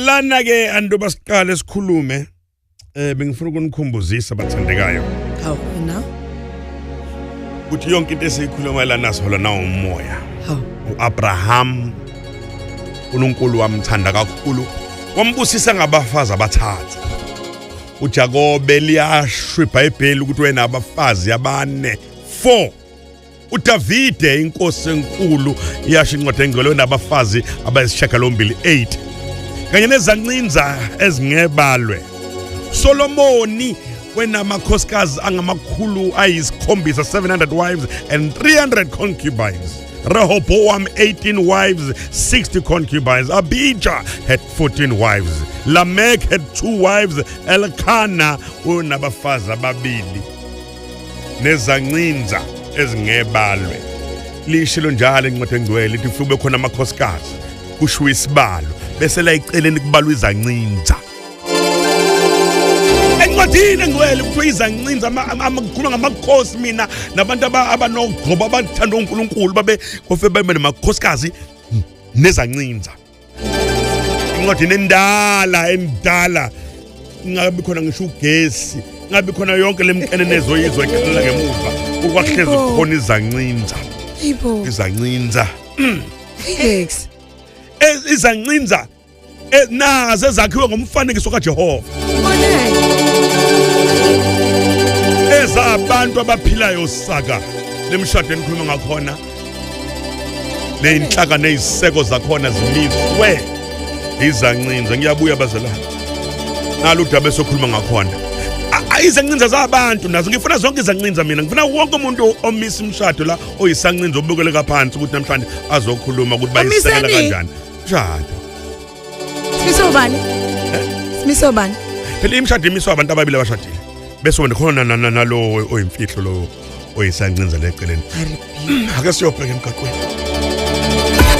Lana ke andoba siqale sikhulume, bengifuna ukunikhumbuzisa, bathandekayo, Hawu wena. ukuthi yonke into esiyikhuluma lana sihola nawo umoya. Hawu. uAbraham, uNkulunkulu wamthanda kakhulu, wambusisa ngabafazi abathathu. uJakobe, liyasho iBhayibheli ukuthi wena abafazi abane, 4. uDavide, inkosi enkulu, iyasho incwadi engcwele, wena abafazi abayisishiyagalombili, 8, kanye nezancinza ezingebalwe. Solomoni wena amakhosikazi angama-700, 700 wives and 300 concubines. Rehoboam, 18 wives, 60 concubines. Abijah had 14 wives. Lamech had two wives. Elkanah unabafazi ababili nezancinza ezingebalwe. Lishilo njalo incwadi engcwele, ithi kube khona amakhosikazi, kushiwo isibalo, bese la eceleni kubalwa izancinza. Encwadini engcwele kuthiwa izancinza, kukhuluma ngamakhosi mina nabantu abanogcobo, abathanda uNkulunkulu, babe kofe babe namakhosikazi nezancinza. Incwadini endala endala, ingabi khona ngisho ugesi, ingabi khona yonke lemkenenezo yizwe ekhalela ngemuva, ukwahlezi khona izancinza. Hayibo. Izancinza. Felix. Izancinza nazo ezakhiwe ngomfanekiso kaJehova. Ubonele. Ezabantu abaphilayo saka lemshado enikhuluma ngakhona, neyinhlaka neziseko zakhona zimiswe izancinza. Ngiyabuya, bazalwane, nalo udaba esokhuluma ngakhona. Izancinza zabantu nazo, ngifuna zonke izancinza mina. Ngifuna wonke umuntu omisa umshado la oyisancinza obukeleka phansi ukuthi namhlanje azokhuluma ukuthi bayisekela Omiseni? kanjani umshado. Simiso bani? Simiso bani? Phela imishado imiswa abantu ababili abashadile, bese wena khona nalo oyimfihlo, lo oyisancinza leceleni. I rebuke. Ake siyobheka emgaqweni.